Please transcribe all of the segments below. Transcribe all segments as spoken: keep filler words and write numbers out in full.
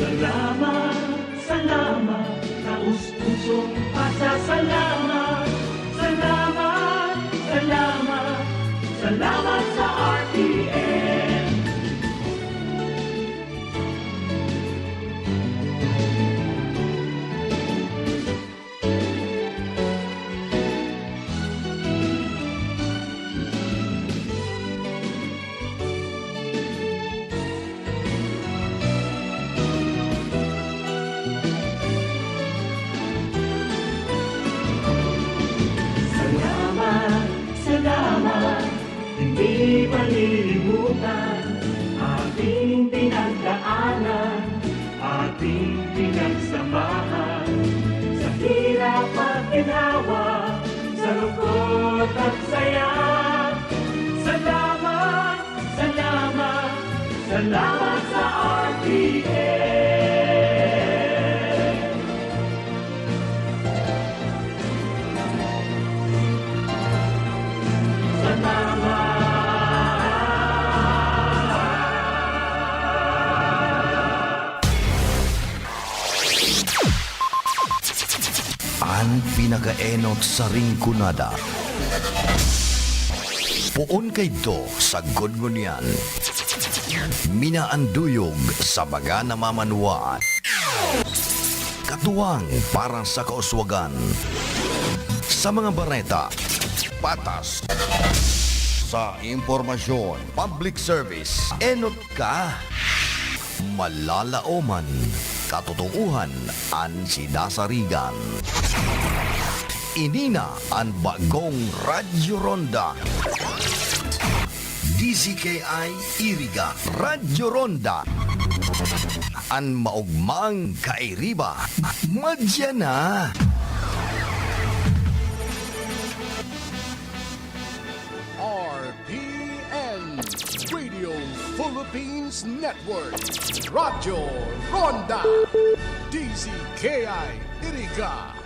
Salamat, salamat, taos pusong pasasalamat. Salamat, salamat, salamat sa R T N. Salamat, salamat, hindi malilimutan ating pinagdaanan, ating pinagsamahan, sa hirap at ginhawa, sa lungkot at saya. Salamat, salamat, salamat sa R T N. Salamat. An pinakaenot sa Rinconada. Poon kaidto sagkod ngunyan. Minaanduyog sa mga namamanwaan. Katuwang para sa kauswagan. Sa mga bareta, patas. Sa impormasyon, public service, enot ka. Malalaoman, katotoohan an sidasarigan. Ini na an bagong Radyo Ronda. D Z K I Iriga, Radyo Ronda. An maogmang kairiba, madya na. R P N, Radio Philippines Network, Radyo Ronda, D Z K I Iriga.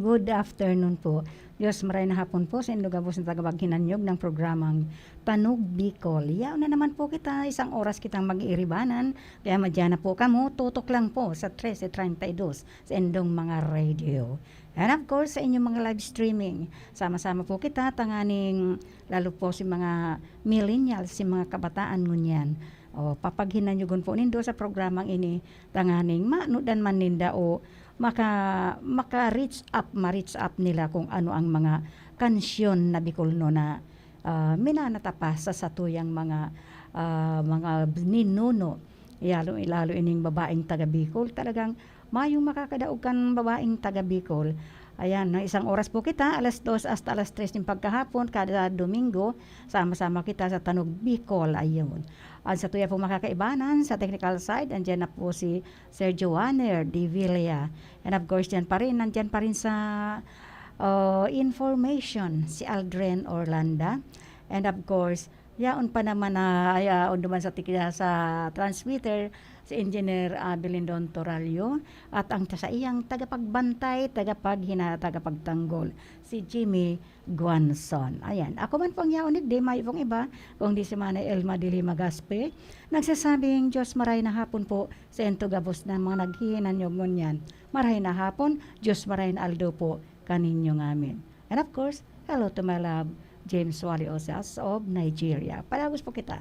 Good afternoon po. Diyos maray na hapon po sa indo gabos na tagapaghinanyog ng programang Tanog Bicol. Yaon na naman po kita, isang oras kitang mag-iiribanan. Kaya madyan na po kamo, tutok lang po sa trese treinta y dos sa indong mga radio. And of course, sa inyong mga live streaming. Sama-sama po kita, tanganing lalo po si mga millennials, si mga kabataan ngunyan. O, papaghinanyugon po nindo sa programang ini, tanganing manudan man ninda o maka-, maka-reach up, ma-reach up nila kung ano ang mga kansyon na Bicolno na, ah, minanatapa sa satuyang mga, ah, mga ninuno, lalo, lalo ining babaeng taga Bicol. Talagang mayong makakadaog kan babaeng taga Bicol. Ayan, no, isang oras po kita, alas dos hasta alas tres ng pagkahapon, kada Domingo, sama-sama kita sa Tanog Bicol. Ayun. Ang satuya pong makakaibanan sa technical side, andyan na po si Sir Joanner de Villa. And of course, dyan pa rin, nandyan pa rin sa, uh, information si Aldrin Orlando. And of course, yaon pa naman na, yaon naman sa tikya sa transmitter, si Engineer, ah, Belindon Torallo, at ang sa iyang tagapagbantay, tagapaghina-, tagapagtanggol, si Jimmy Guanzon. Ayan. Ako man pong yaon digdi, mayo pong iba, kung di si Manay Elma de Lima Gaspe, nagsasabing, "Diyos maray na hapon po sa ento gabos na mga naghihinanyog ngunyan. Maray na hapon, Diyos maray na aldo po kaninyo ngamin." And of course, hello to my love, James Wally Osas of Nigeria. Palagos po kita.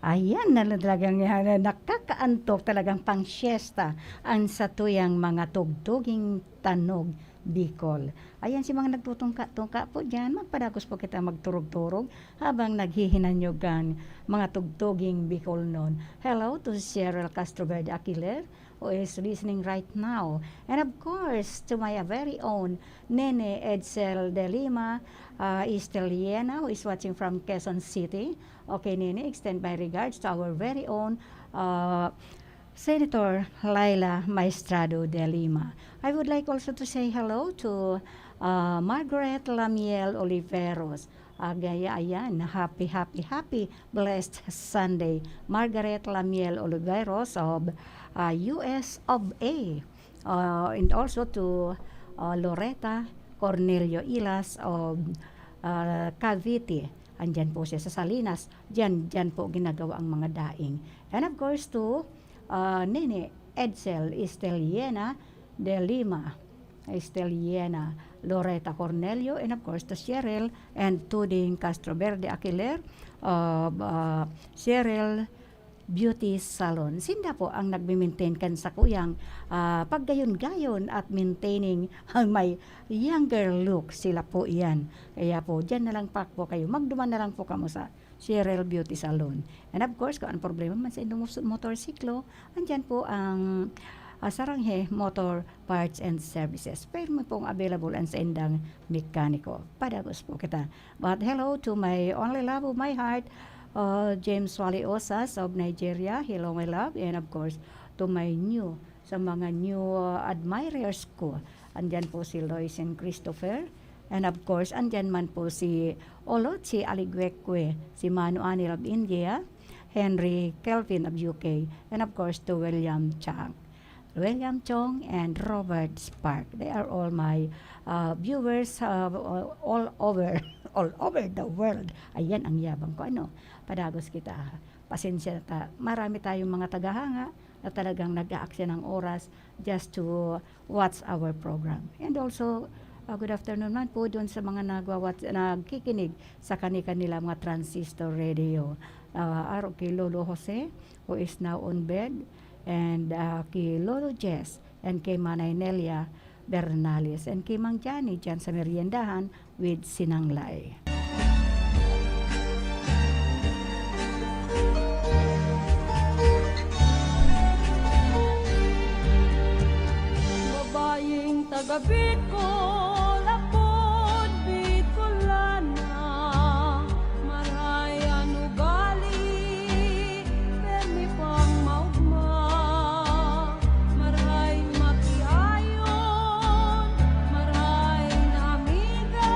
Ayan na talagang, ah, nakakaantok, talagang pang-siesta ang satuyang mga tugtuging tanog Bicol. Ayan si mga nagtutungka-tungka po diyan, magpadagos po kita magturog-turog habang naghihinanyog ang mga tugtuging Bicolnon. Hello to Cheryl Castroverde Aquiler, who is listening right now. And of course, to my very own Nene Edsel de Lima, uh, Estel Yena, who is watching from Quezon City. Okay, Nene, extend my regards to our very own, uh, Senator Laila Maestrado de Lima. I would like also to say hello to, uh, Margaret Lamiel Oliveros. Ah, gaya, ayan, happy, happy, happy blessed Sunday. Margaret Lamiel Oliveros of, ah, U S of A. Ah, and also to, ah, Loretta Cornelio Ilas of, ah, Cavite. Andyan po siya sa Salinas. Diyan, diyan po ginagawa ang mga daing. And of course to, ah, Nene Edsel Estel Yena de Lima, Estel Yena, Loretta Cornelio, and of course to Cheryl and Tuding Castroverde Aquiler, uh, uh, Cheryl Beauty Salon. Sinda po ang nagmi-maintain kan sakuyang, ah, paggayon-gayon at maintaining ang may younger look. Sila po iyan. Kaya po, diyan na lang pa po kayo. Magduman na lang po kamo sa Cheryl Beauty Salon. And of course, kung anong problema man sa inyong mos-, motorsiklo, andyan po ang, ah, Saranghe Motor Parts and Services. Pero may pong available ang sa indang mekaniko. Padagos po kita. But hello to my only love of my heart, uh, James Wally Osas of Nigeria. Hello, my love. And of course, to my new, sa mga new, uh, admirers ko. Andyan po si Lois and Christopher. And of course, andyan man po si Olochi Aligwekwe, si Manu Anil of India, Henry Kelvin of U K, and of course, to William Chang. William Chong and Robert Spark. They are all my, uh, viewers, uh, all over, all over the world. Ayan ang yabang ko, ano. Padagos kita. Pasensya na ta. Marami tayong mga tagahanga na talagang nag-aaksaya ng oras just to watch our program. And also, uh, good afternoon man po dun sa mga nagwa-watch, nagkikinig sa kani-kanila mga transistor radio. Uh, arog kay Lolo Jose, who is now on bed, and, uh, kay Lolo Jess, and kay Manay Nelia Bernales, and kay Mang Johnny dyan sa meriendahan with sinanglay. Babayeng taga Bicol, apod Bicolana, marahay an ugali, permi pang maogma, marahay makiayon, marahay na amiga.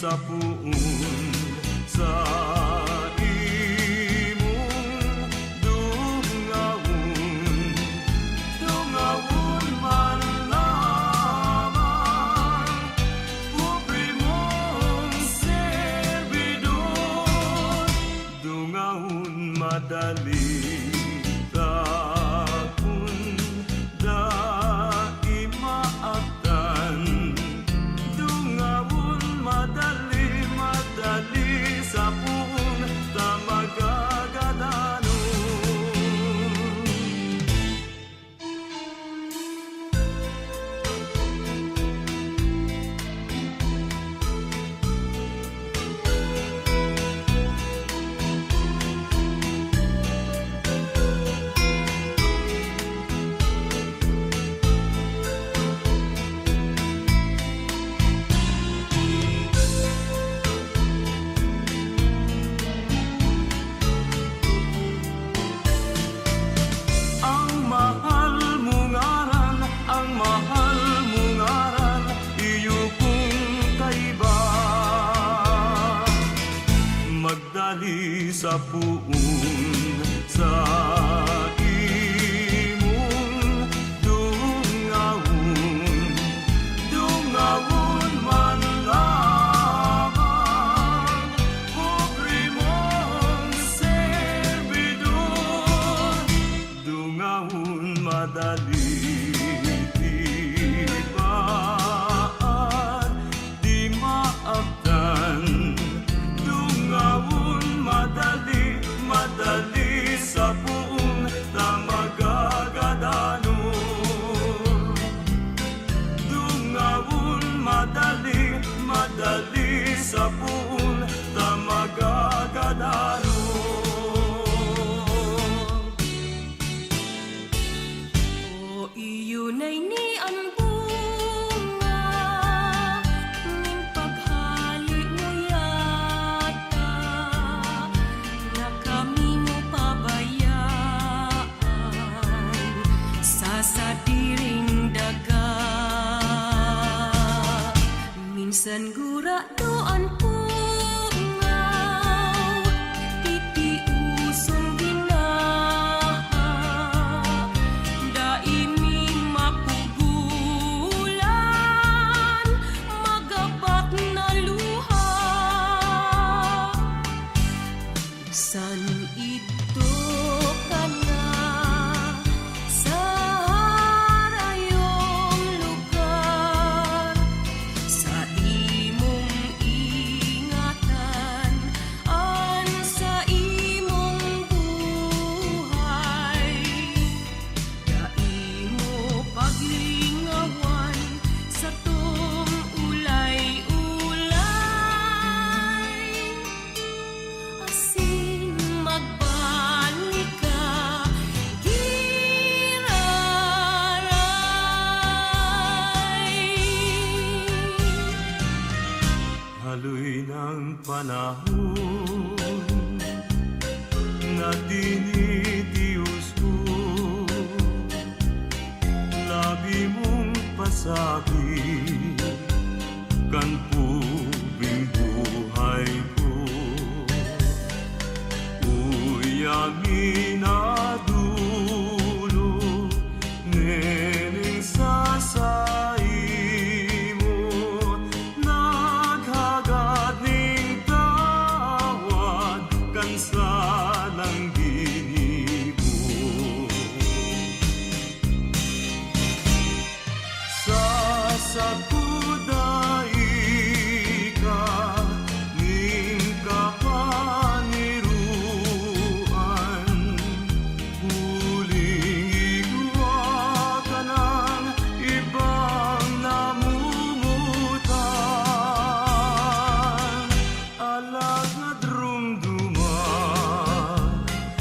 Sa poon, sa imong dungawon, dungawon man lamang, pobre mong serbidor. Dungawon madali, tapon dai maabtan. Dungawon madali, madali sa poon ta magagadanon. Ang mahal mo ngaran, ang mahal mo ngaran, iyo kong kaiba. Magdali sa poon, sa imong dungawon, dungawon man lamang, pobre mong serbidor. Dungawon madali, di paad, di maabtan. Dungawon madali, madali sa poon ta magagadanon. Dungawon madali, madali sa poon ta magagadanon. O, iyo na ini an bunga nin paghale mo yata, na kami mo pabayaan sa sadiring daga. Minsan gurado an pungaw, titiuson ginaha, dai mi mapugulan, magabat na luha. San idto ka na sa harayong lugar, sa imong ingatan an sa imong buhay. Dai mo paglingawan satong ulay-ulay, asin magbalik ka giraray. Haloy nang panahon na tinitios ko, labi mong pasabi kan pobreng buhay ko. Uy, aminado, ngunyan sa saimo, naghagad nin tawad kan salang ginibo. Sa sakuda ika nin kapaniroan, huling igwa ka nang ibang namumutan. Alagad romdoma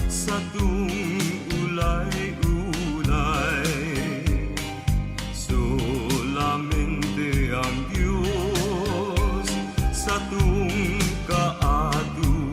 satong ulay-ulay, solamente ang Dios satong kaatubang.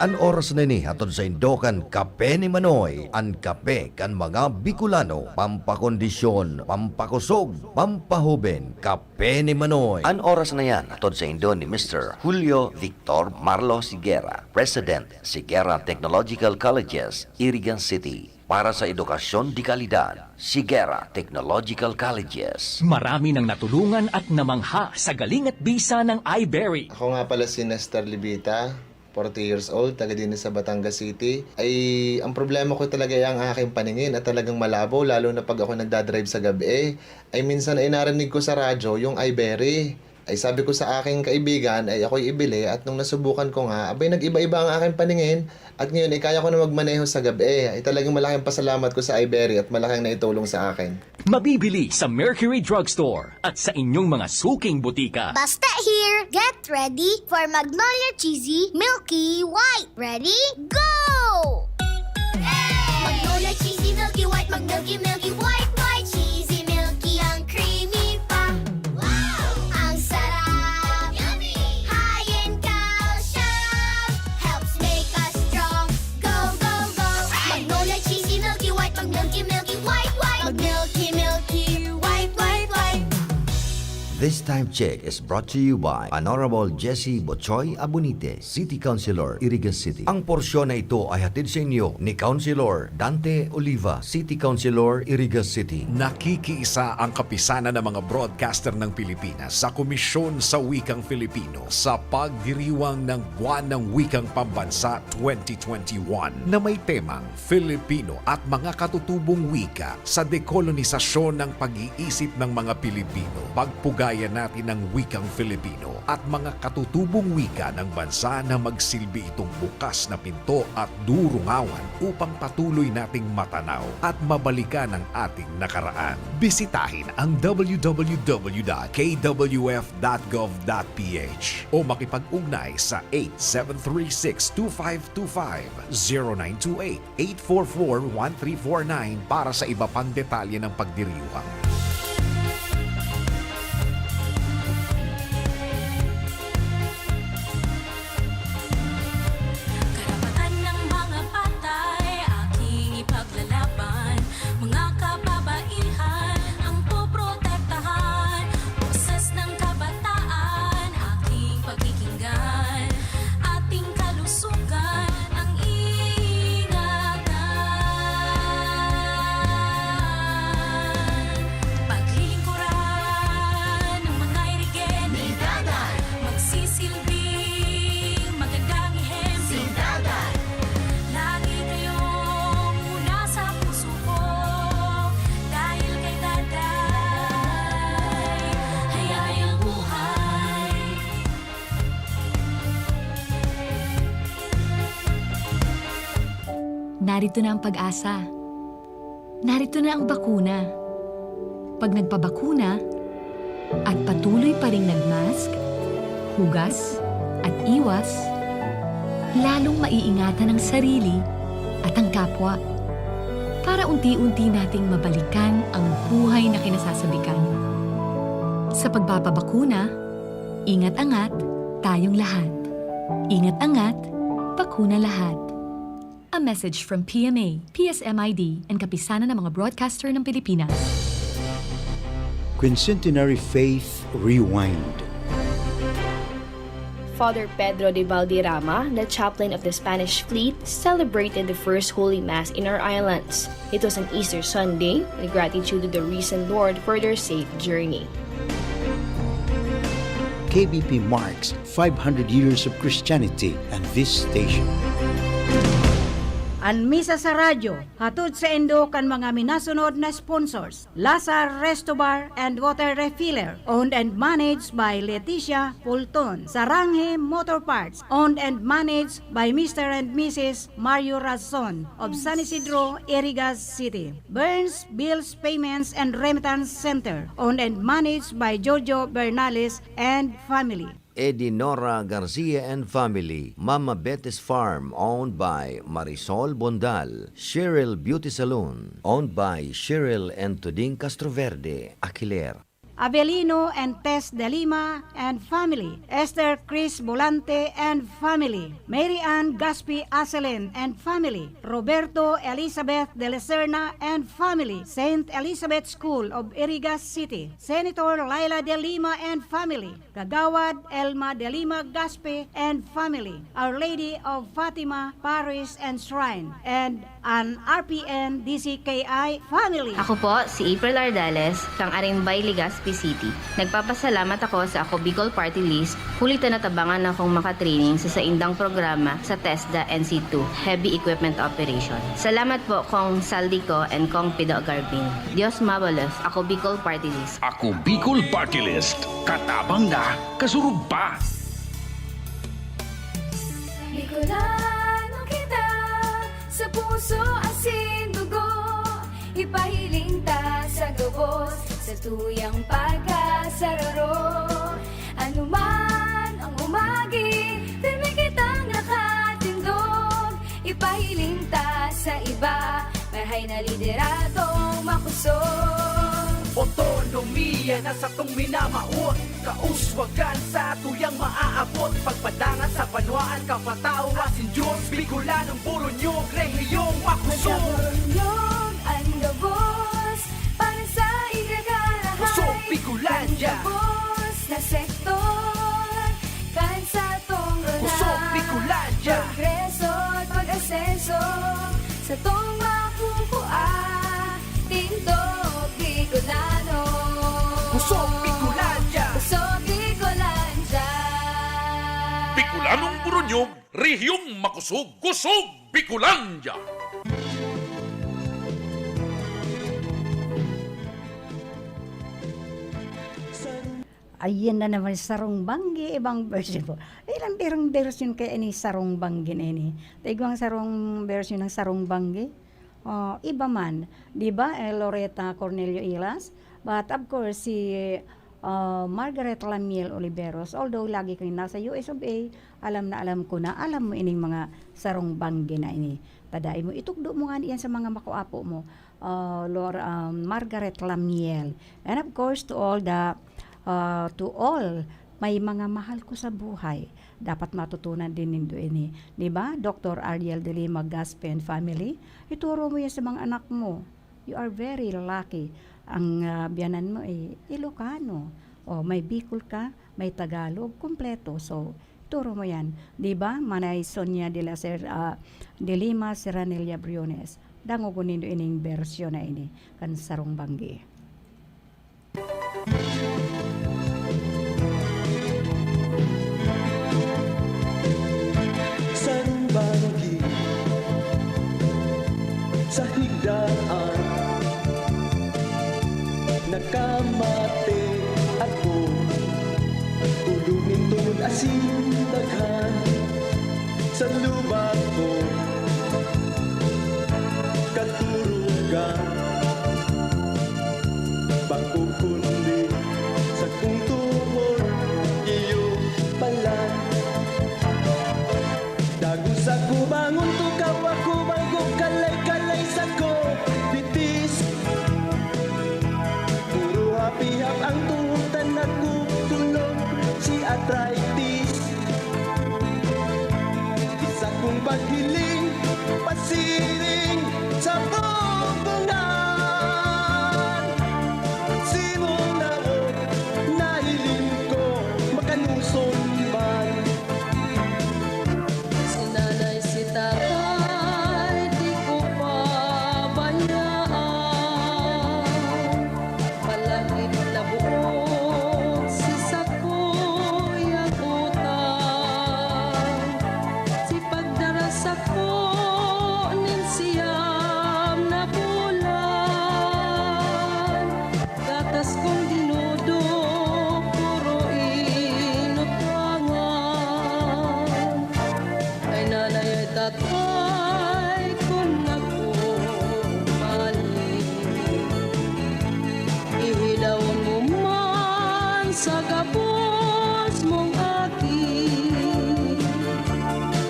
An oras na ini hatod saindo kan Kape ni Manoy, an kape kan mga Bicolano, pampakondisyon, pampakusog, pampahoben, Kape ni Manoy. An oras na yan hatod saindo ni Mister Julio Victor Marlo Sigera, President, Sigera Technological Colleges, Irigan City, para sa edukasyon de kalidad. Sigera Technological Colleges. Marami nang natulungan at namangha sa galing at bisa ng iBerry. Ako nga pala si Nestor Libita, forty years old, taga din sa Batangas City. Ay, ang problema ko talaga ay ang aking paningin at talagang malabo, lalo na pag ako nagdadrive sa gabi. Ay, minsan ay narinig ko sa radyo yung iBerry. Ay, sabi ko sa aking kaibigan, ay ako'y ibili, at nung nasubukan ko nga, abay, nag-iba-iba ang aking paningin, at ngayon ay kaya ko na magmaneho sa gabi. Ay, talagang malaking pasalamat ko sa iBerry at malaking naitulong sa akin. Mabibili sa Mercury Drugstore at sa inyong mga suking butika. Basta here, get ready for Magnolia Cheesy Milky White. Ready? Go! Magnolia Cheesy Milky White, mag-milky, milky, white, white, cheesy, milky, ang creamy pa. Wow! Ang sarap! Yummy! High in calcium, helps make us strong. Go, go, go! Magnolia Cheesy Milky White, mag-milky, milky, white, white, mag-milky, milky, white, white, white. This time check is brought to you by Honorable Jesse Bochoy Abunite, City Councilor, Iriga City. Ang porsyon na ito ay hatid sa inyo ni Councilor Dante Oliva, City Councilor, Iriga City. Nakikiisa ang Kapisanan ng mga Broadcaster ng Pilipinas sa Komisyon sa Wikang Filipino sa pagdiriwang ng Buwan ng Wikang Pambansa twenty twenty-one na may temang Filipino at mga katutubong wika sa dekolonisasyon ng pag-iisip ng mga Pilipino. Pagpugayan natin ang wikang Filipino at mga katutubong wika ng bansa na magsilbi itong bukas na pinto at durungawan upang patuloy nating matanaw at mabalikan ang ating nakaraan. Bisitahin ang w w w dot k w f dot gov dot p h o makipag-ugnay sa eight seven three six two five two five, zero nine two eight eight four four one three four nine para sa iba pang detalye ng pagdiriwang. Karapatan ng mga patay, aking ipaglalaban. Mga kababaihan ang poprotektahan. Boses ng kabataan, aking pakikinggan. Ating kalusugan ang ingatan. Paglilingkuran ng mga irigin. Ni Daday. Magsisilbing magandang ehemplo. Si Daday. Lagi kayong una sa puso ko. Dahil kay Daday, hayaan ang buhay. Narito na ang pag-asa. Narito na ang bakuna. Pag nagpabakuna at patuloy pa ring nagmask, hugas, at iwas, lalong maiingatan ang sarili at ang kapwa para unti-unti nating mabalikan ang buhay na kinasasabikan. Sa pagpapabakuna, ingat-angat tayong lahat. Ingat-angat, bakuna lahat. A message from P M A, P S M I D, and Kapisanan ng mga Broadcaster ng Pilipinas. Quincentenary Faith Rewind. Father Pedro de Valderrama, the chaplain of the Spanish Fleet, celebrated the first Holy Mass in our islands. It was an Easter Sunday, in gratitude to the risen Lord for their safe journey. K B P marks five hundred years of Christianity and this station. An Misa sa Radyo, hatod saindo kan mga minasunod na sponsors: Lazar Resto Bar and Water Refiller, owned and managed by Leticia Pulton. Saranghe Motor Parts, owned and managed by Mister and Missus Mario Razon of San Isidro, Irigas City. Burns Bills Payments and Remittance Center, owned and managed by Jojo Bernales and family. Edinora Garcia and family, Mama Betty's Farm, owned by Marisol Bondal, Cheryl Beauty Salon, owned by Cheryl and Tuding Castroverde, Aquiler. Avelino and Tess de Lima and family, Esther Chris Volante and family, Mary Ann Gaspi Aselen and family, Roberto Elizabeth de la Serna and family, Saint Elizabeth School of Irigas City, Senator Laila de Lima and family, Kagawad Elma de Lima Gaspi and family, Our Lady of Fatima Parish and Shrine, and an R P N D C K I family. Ako po si April Ardales, kang Arimbay, Legazpi City. Nagpapasalamat ako sa Ako Bicol Party List, huli ta natabangan akong makatraining sa saindang programa sa TESDA N C two, Heavy Equipment Operation. Salamat po, Kong Saldico and Kong Pido Garbin. Dios mabalos, Ako Bicol Party List. Ako Bicol Party List, katabang na, kasurog pa. Bicolano kita, sa puso asin dugo, ipahiling ta sa gabos, sa tuyang pagkasararo. Anuman ang umagi, pirmi kitang nakatindog, ipahiling ta sa iba, may hay na lideradong makosog. Otonomiya na satong minamawot, kauswagan sa tuyang maaabot, pagpadangat sa banwaan, kapataw asin Diyos, Bicolanong Boronyog, rehiyong makosog. Magkaboronyog an gabos para sa igagarahay. Kusog Bicolandia. Kan gabos na sektor, kan satong Kusog Bicolandia. Progreso at pag-asenso, satong makukua, tindog Bicolano. Kusog Bicolandia. Kusog Bicolandia. Bicolanong Boronyog, rehiyong makosog, Kusog Bicolandia. Ayan na naman, Sarong Banggi, ibang version po. Ilang, ilang version kaya ini, Sarong Banggi na ini? Taigwang sarong version ng Sarong Banggi. Oh, iba man, di ba? Eh, Loretta Cornelio Ilas. But of course, si, ah, Margaret Lamiel Oliveros. Although lagi kang nasa U S of A, alam na alam ko na alam mo ining mga Sarong Banggi na ini. Tadai mo, itugdo mo nga iyan sa mga makuapo mo. Ah, Lor-, ah, Margaret Lamiel. And of course, to all the, ah, to all my mga mahal ko sa buhay, dapat matutunan din nindo ini. Di ba, Doktor Ariel de Lima Gaspi and family? Ituro mo yan sa mga anak mo. You are very lucky. Ang, ah, biyanan mo, eh, Ilocano. O, may Bicol ka, may Tagalog, kompleto. So, turo mo yan. Di ba, Manay Sonia de la Ser-, ah, de Lima Serranilla Briones? Dangogon nindo ining bersyon na ini kan Sarong Banggi. Sarong banggi sa higdaan, nakamate ako. Tulog nin tulog asin daghan sa lubak ko katurugan. Bako kundi sakong tuhod, iyo pala. Dagos ako, bangon, tukaw ako, bangko, kalay-kalay, sako, bitis. Puro hapihap ang tuhod, ta nagkukulog si arthritis. Isa kong paghiling, pasiring sa bubungan. Simong laot, nahiling ko, makanuson man. Si nanay, si tatay, di ko pabayaan. Palagip na buot si sakoy utang, si pagdara sako nin siyam na bulan, gatas kong dinudok, puro inutangan. Ay nanay, ay tatay, kun nagkumaling, ihilawon mo man sa gabos mong aki.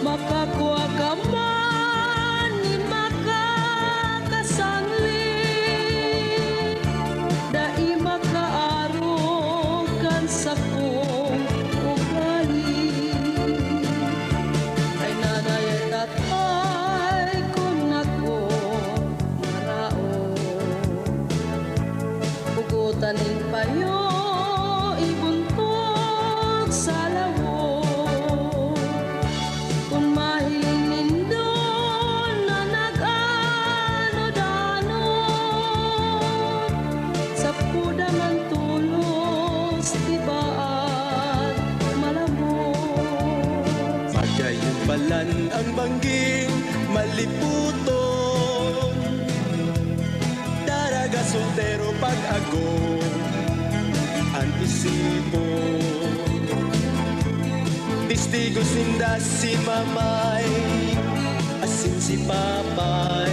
Makakua ka man nin makakasangli, dai makaaro An bangging maliputon, daraga soltero pag-agom an isipon. Testigos ninda si Mamay asin si Papay,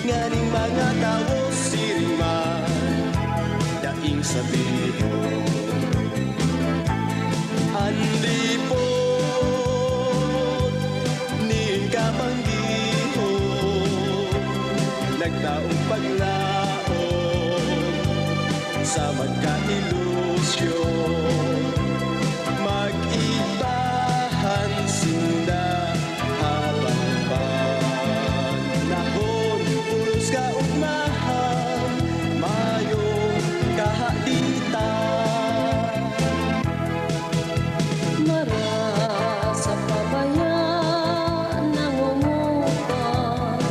nganing mga tawo siring man daing sabihon. An lipot nin kapanggihon, nagtaong paglaom sa magkailusyon. Mag-ibahan sinda habang panahon, pulos kaugmahan, mayong kahaditan. Marasa pa baya nangungutang,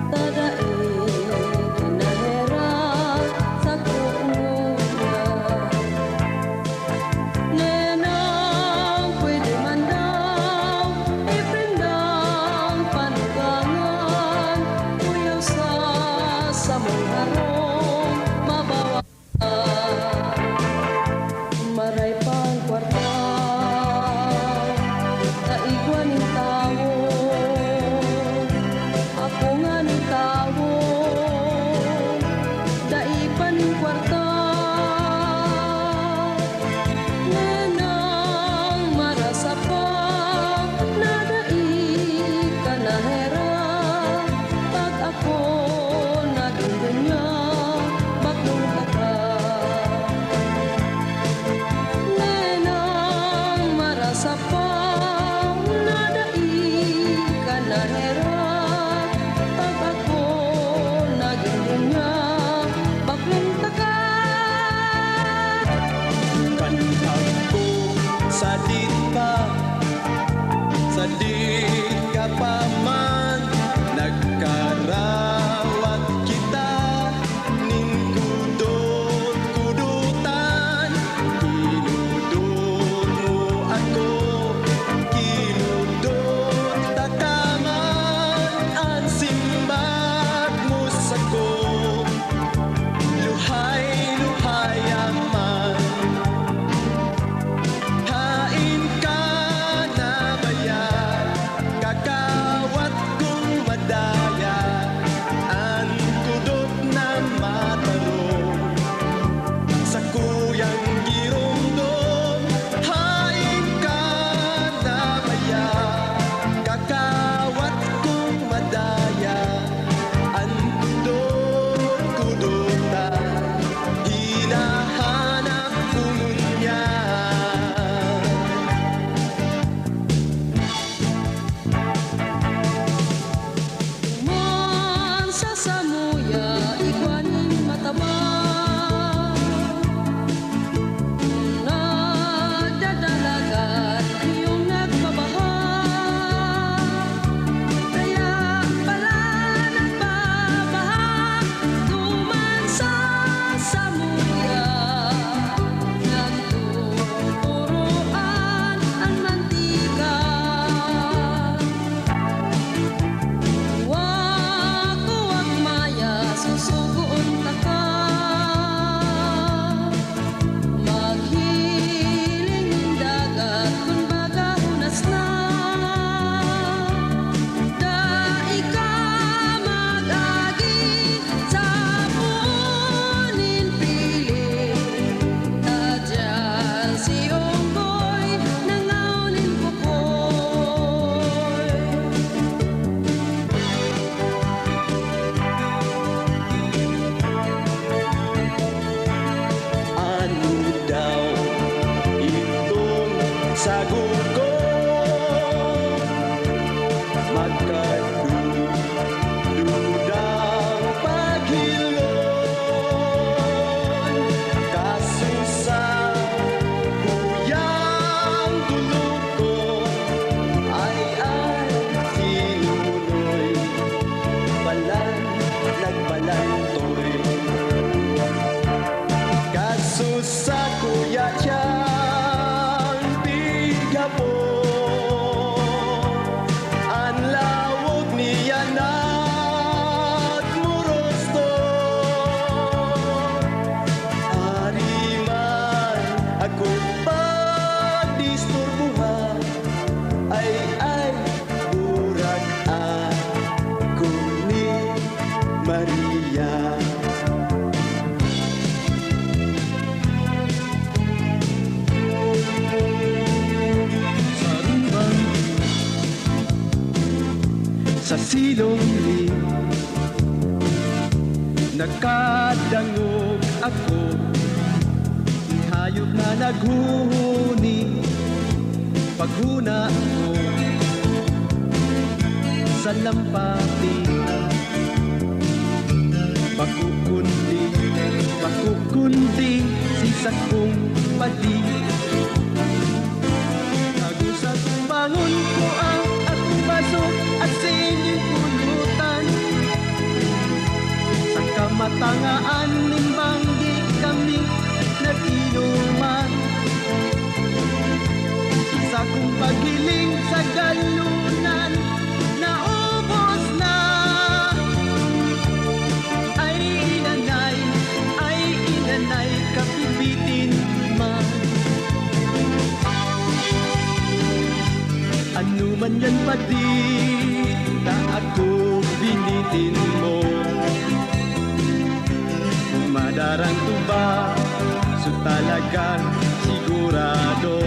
ta dai kinaherak sa kung ngunyan. Nenang pwede man daw iprendang panugangan, kuyaw sa samong harong mabawa. Maray pang kwarta, ta igwa nin tawo. Ako nganing tawo, dai pa nin kwarta. Nenang marasa pa na dai ka naherak, pag ako nagin dunya, baklong taka. Nenang marasa pa na dai ka naherak, pag ako nagin dunya, baklong taka. Kan hagkog sadit pa, sadit ka pa man, nagkarawat kita nin kudot-kudotan. Kinudot mo ako, kinudot ta ka man, an simbag mo sako, luhay-luhay man. Hain ka na baya, kakawat kong madaya, an kudot na matarong, sakuyang giromdom. Hain ka na baya, kakawat kong madaya, an kudot-kudotan, hinahanap ko ngunyan. Duman sa samuya, igwa nin mataba. Nagdadalagan yung nagbabaha. Kaya pala nagbabaha duman sa samuya. Nagtuturoan ang mantika. Wakwak maya, susugoon taka. Maghiling nin dagat, kun baga hunas na. Dai ka mag-agi sa puon nin pili. Ta diyan si Onggoy, nangaw nin kukoy. Ano daw itong sagukon? Magkadududang paghilom, kaso sa kuyang tulog ko, ay, ay, si Nunoy palan nagpalantoy. Kaso sa kuya niyang pighapon, Silong ni, nakadangog ako, hayop na naghuhuni. Paghuna ko, salampati, pakukundi, pakukundi, si sakong padi. Agusat bangon ko ang akong baso, asin nin pulutan. Sa kamatangaan nin banggi kami nag-inuman. Sa kong paghiling sa galunan, naubos na. Ay inanay, ay inanay, kapipitin man. Ano man yan, padi, ta ako binitin mo. Madarang tuba, so talagang sigurado.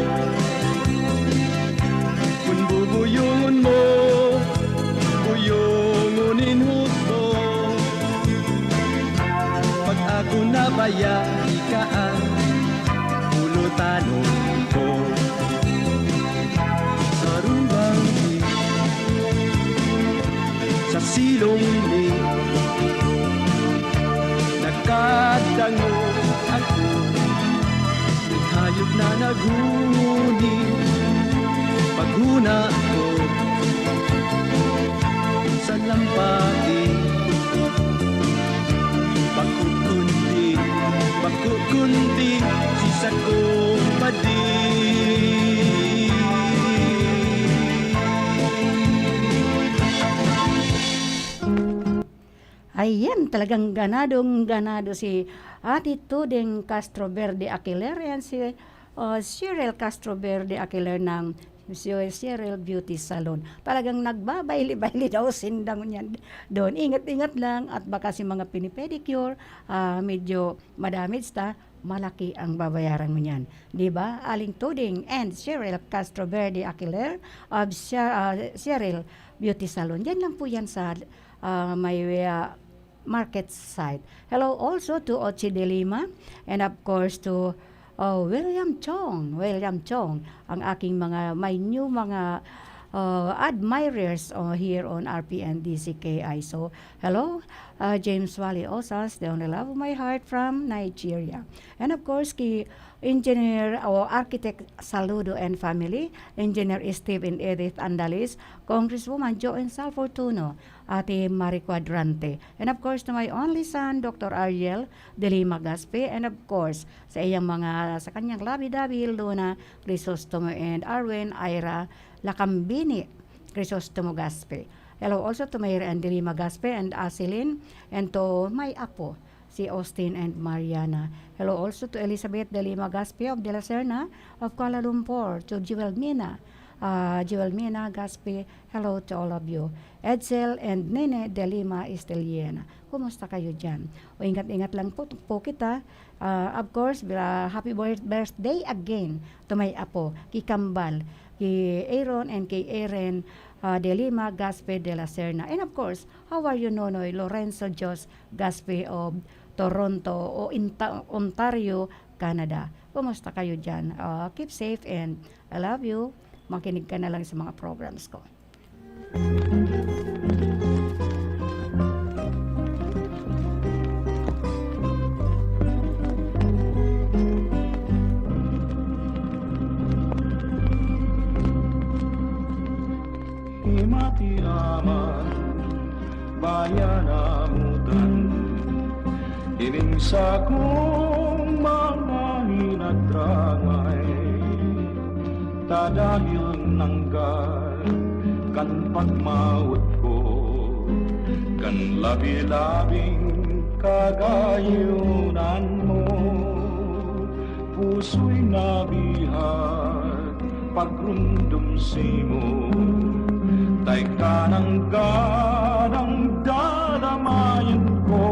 Kun bubuyungon mo, buyungon nin husto. Pag ako nabaya, ika ang pulutan ko. Sarong banggi sa silong ni, nakadangog ako. May hayop na naghuhuni, paghuna ko, salampati, pakukundi, pakukundi, si sakong padi. Ayan, talagang ganadong-ganado si Ate Tuding Castro Verde Aquiler and si, uh, Cheryl Castro Verde Aquiler ng Cheryl Beauty Salon. Talagang nagbabayli-bayli daw sinda ngunyan doon. Ingat-ingat lang at baka si mga pinipedicure, ah, medyo madamage ta, malaki ang babayaran mo niyan. Di ba? Aling Tuding and Cheryl Castro Verde Aquiler of Sher-, ah, Cheryl Beauty Salon. Diyan lang po yan sa, ah, may, ah, market site. Hello also to Ochi de Lima and of course to, uh, William Chong. William Chong, ang aking mga, my new mga, uh, admirers, uh, here on R P N D C K I. So, hello, uh, James Wally Osas, the only love of my heart from Nigeria. And of course, kay Engineer o Architect Saludo and family, Engineer Steve and Edith Andalis, Congresswoman Joan Salfortuno, Ate Marie Cuadrante. And of course, to my only son, Doctor Ariel de Lima Gaspe. And of course, sa iyang mga, sa kanyang labi-dabi, Luna Crisostomo and Arwen Ira Lacambini Crisostomo Gaspe. Hello also to Mayra and de Lima Gaspe and Asilin and to my apo, si Austin and Mariana. Hello also to Elizabeth de Lima Gaspe of De La Serna of Kuala Lumpur, to Jewel Mina, ah, Jewel Mina Gaspe, hello to all of you. Edsel and Nene de Lima Esteliena. Kumusta kayo diyan? O, ingat-ingat lang po, po kita. Ah, of course, bira-, happy bir-, birthday again to my apo, ki Kambal, ki Aaron and kay Eren, ah, de Lima Gaspe de la Serna. And of course, how are you, Nonoy Lorenzo Dios Gaspe of Toronto o Inta-, Ontario, Canada? Kumusta kayo diyan? Ah, keep safe and I love you. Makinig ka na lang sa mga programs ko. Himati aman, bayan amutan, ining sakong mga hinatrangay. Ta dahil nanggal kan pagmawot ko, kan labi-labing kagayonan mo, puso'y nabihag, pagrumdom simo, tay kanang gadang dadamayan ko,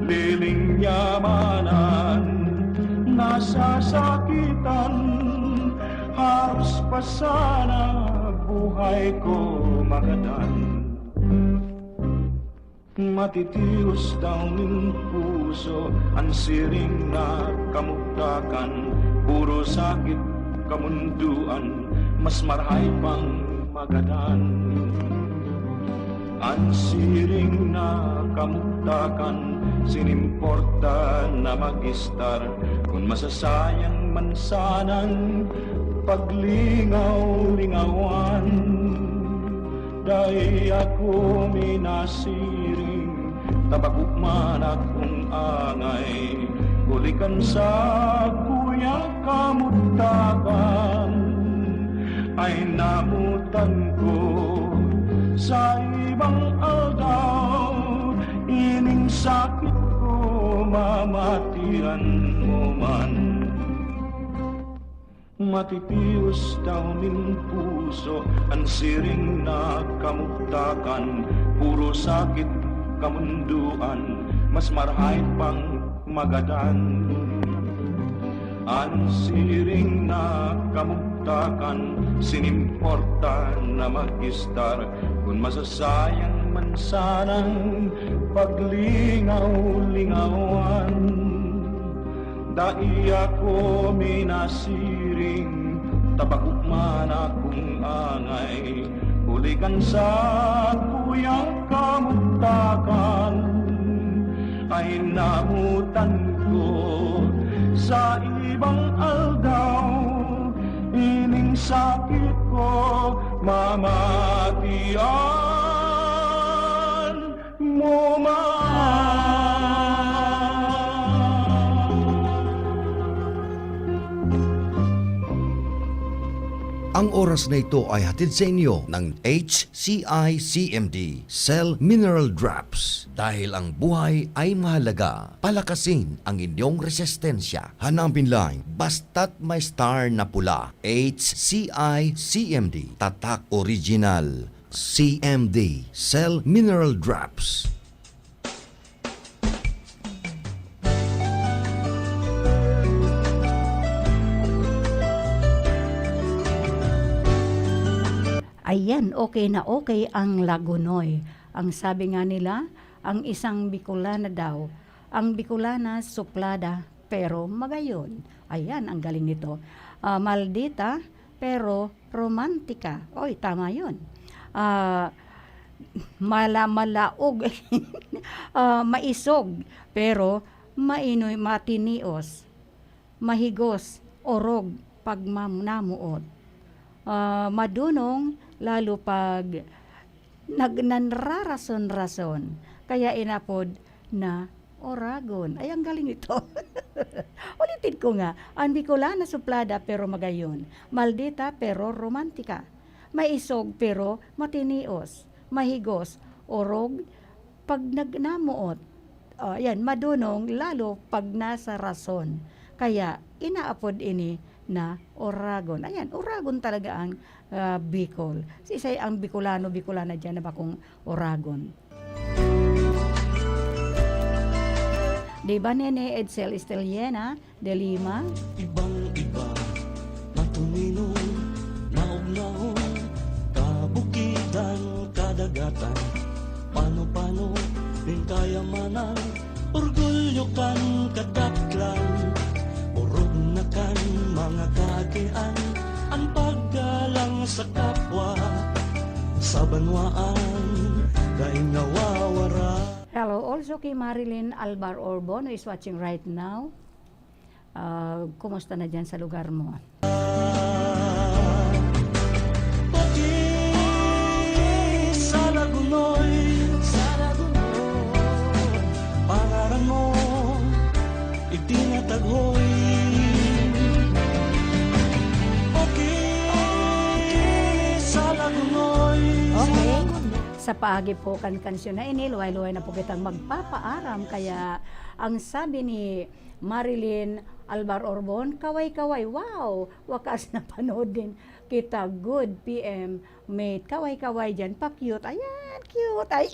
lilingyamanan, nasasakitan, haros pa sana buhay ko magadan. Matitios daw nin puso an siring na kamugtakan, puro sakit kamundoan, mas marahay pang magadan. An siring na kamugtakan, sinimporta na magistar, kun masasayang man sanang paglingaw-lingawan. Dai ako minasiring, ta bako man akong angay, huli kan sakuyang kamugtakan. Ay namotan ko sa ibang aldaw, ining sakit ko mamatian mo man. Matitios daw nin puso an siring na kamugtakan, puro sakit kamundoan, mas marahay pang magadan. An siring na kamugtakan, sinimporta na magistar, kun masasayang man sanang paglingaw-lingawan. Dai ako minasiring, ta bako man akong angay, huli kan sakuyang kamugtakan. Ay namotan ko sa ibang aldaw, ining sakit ko mamatian mo man. Ang oras na ito ay hatid sa inyo ng H C I C M D, Cell Mineral Drops. Dahil ang buhay ay mahalaga, palakasin ang inyong resistensya. Hanapin lang, basta't may star na pula. H C I C M D, tatak original. C M D, Cell Mineral Drops. Ayan, okay na okay ang Lagonoy. Ang sabi nga nila, ang isang Bicolana daw, ang Bicolana suplada, pero magayon. Ayan, ang galing nito. Ah, maldita, pero romantika. Oy, tama yun. Ah, mala-, malaog, ah, maisog, pero mainoy, matinios, mahigos, orog, pagmamnamuot. Ah, madunong, lalo pag nag-, nanrarason-rason, kaya inapod na oragon. Ay, ang galing ito. Ulitin ko nga, ang Bicolana suplada pero magayon, maldita pero romantika, maisog pero matinios, mahigos, orog, pag nagnamoot, ah, yan, madunong lalo pag nasa rason. Kaya inaapod ini na oragon. Ayan, oragon talaga ang, ah, Bicol. Sisay ang Bicolano, Bicolana diyan na bakong oragon? Diba, Nene Edsel Estelena de Lima? Ibang-iba, matuninong, naog-naog, kabukidan, kadagatan, pano-pano, nin kayamanan, orgulyo kan kadaklan, orog na kan mga kaakian, an paggalang sa kapwa, sa banwaan, dai nawawara. Hello, also kay Marilyn Albar Orbono is watching right now. Ah, kumusta na diyan sa lugar mo? Pati sa Lagunoy, sa Lagunoy, pangaran mo itinataghoy. Okay sa Lagunoy. Okay. Sa paagi po kan kansyon na ini, luway-luway na po kitang magpapaaram. Kaya ang sabi ni Marilyn Albar Orbon, kaway-kaway. Wow! Wakas napanood din kita. Good P M mate. Kaway-kaway diyan. Pa-cute. Ayan, cute. Ay.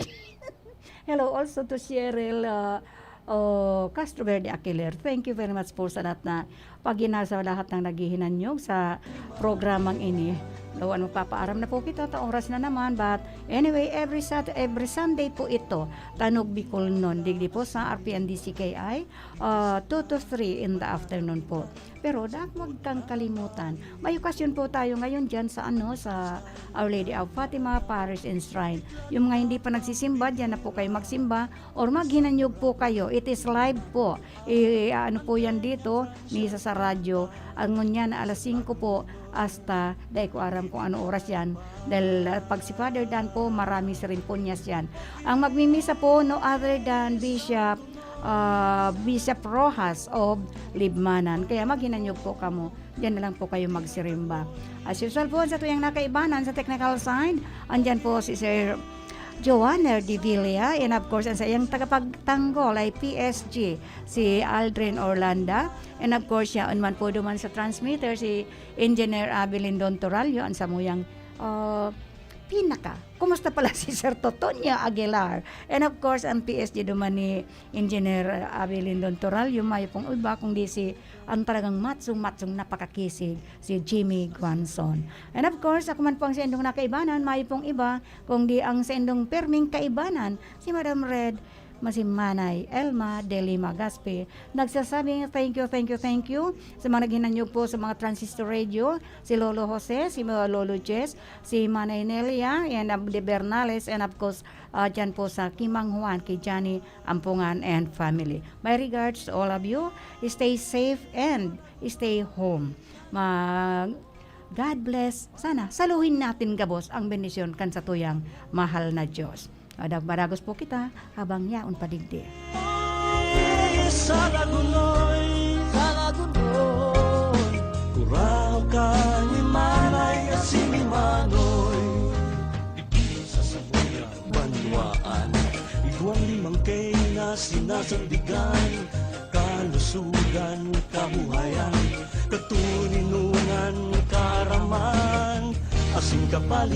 Hello also to Cheryl, uh, oh, Castro Verde Aquiler. Thank you very much po sa lahat na paghinasa, lahat ng naghihinanyog sa programang ini. Though, ano, magpapaaram na po kita, ta oras na naman. But anyway, every Sat-, every Sunday po ito, Tanog Bicolnon, digdi po sa R P N D C K I, ah, two to three in the afternoon po. Pero dak-, wag kang kalimutan, may okasyon po tayo ngayon dyan sa, ano, sa Our Lady of Fatima Parish and Shrine. Yung mga hindi pa nagsisimba, dyan na po kayo magsimba or maghinanyog po kayo. It is live po. I-ano po yan dito, misa sa radyo. Ang ngunyan na alas singko po, hasta, dai ko aram kung ano oras yan. Dahil, ah, pag si Father Dan po, marami ceremonias yan. Ang magmimisa po, no other than Bishop, ah, Bishop Rojas of Libmanan. Kaya maghinanyog po kamo. Diyan na lang po kayo magsirimba. As usual po, sa tuyang nakaibanan sa technical side, andyan po si Sir Joanner Divilla, and of course, ang sa iyang tagapagtanggol ay P S G, si Aldrin Orlanda, and of course, siya naman po duman sa transmitter, si Engineer Abby Lindon Torallo, ang samuyang, ah, pinaka. Kumusta pala si Sir Totonio Aguilar? And of course, ang P S G duman ni Engineer Abby Lindon Torallo, mayo pong iba, kundi si, ang talagang matsong-matsong napakakisig, si Jimmy Guanzon. And of course, ako man po ang saindong nakaibanan, mayo pong iba, kundi ang saindong perming kaibanan, si Madam Red, ma-, si Manay Elma de Lima Gaspi, nagsasabing, "Thank you, thank you, thank you," sa mga naghinanyog po sa mga transistor radio, si Lolo Jose, si Lolo Jess, si Manay Nelia, and, um, de Bernales, and of course, ah, dyan po sa Kimang Juan, kay Johnny Ampungan and family. My regards to all of you. Stay safe and stay home. Ma-, God bless. Sana saluhin natin gabos ang bendisyon kan satuyang mahal na Diyos. Ada-, madagos po kita habang yaon pa digdi. Sa Lagunoy, sa Lagunoy, kurahaw ka ni Manay asin ni Manoy. Digdi sa samuyang banwaan, igwang limang kay na sinasandigan, kalusugan, kabuhayan, katuninungan, kaaraman, asin kapali